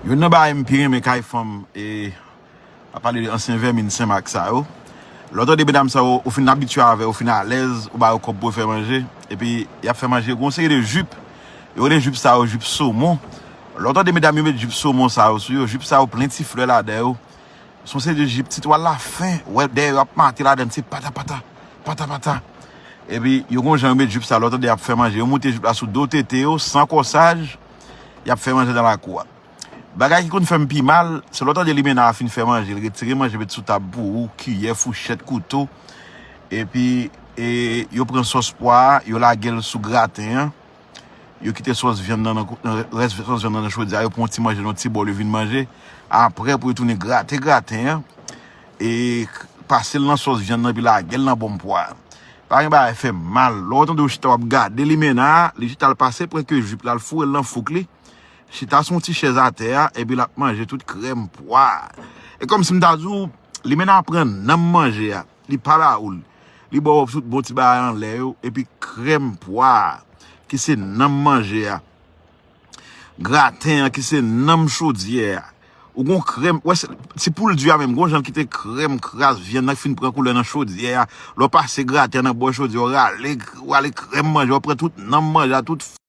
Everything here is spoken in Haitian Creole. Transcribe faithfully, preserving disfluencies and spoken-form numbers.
Youn nan bagay m pi renmen kay fanm, e, ap pale de ansyen vèmin Senmak sa yo. Lè w tande medam sa yo, ou fin abitye avè yo, ou fin alèz, ou ba yo kòb pou yo fè manje, epi y ap fè manje, gon seri de jip. Yo rele jip sa yo jip somon. Lè w tande medam yo met jip somon sa yo sou yo, jip sa yo plen ti flè ladan yo. Se yon seri de jip ti twal la fen, wè dèyè yo ap mate ladan, se pata pata, pata pata. Epi yo gon jan yo met jip sa, lè w tande y ap fè manje, yo moute jip la sou do tete yo, san kòsaj, y ap fè manje nan lakou a. Bagay ki konn fè m pi mal, se lè w tande limena a fin fè manje, l retire manje, met sou tab pou ou, kiyè, fouchèt, kouto. Epi, e, yo pran sòs pwa a, yo lage l sou graten an. Yo kite sòs vyann nan, nan, nan, rès sòs vyann nan nan chodyè a, yo pran yon ti manje nan yon ti bòl, yo vin manje. Apre, pou yo tounen grate graten an, e k-, pase l nan sòs vyann nan, epi lage l nan bonm pwa a. Pa gen bagay fè m mal. Lè w tande w chita w ap gade limena a, li chita l pase pran ke jip la, l foure l nan fouk li. Chita sou yon ti chèz atè a, epi l ap manje tout krèm pwa a. E kòmsi m ta di w, limena a pran nanm manje a, li pa ba ou l. Li ba w tout bon ti bagay anlè yo, epi krèm pwa a, ki se nanm manje a. Graten an, ki se nanm chodyè a. Ou gon krèm, wè, se, ti poul di a menm, gon jan l kite krèm kraz vyann nan fin pran koulè nan chodyè a. Lè w pase graten an nan bò chodyè, w rale, rale krèm manje, w pran tout nanm manje a, tout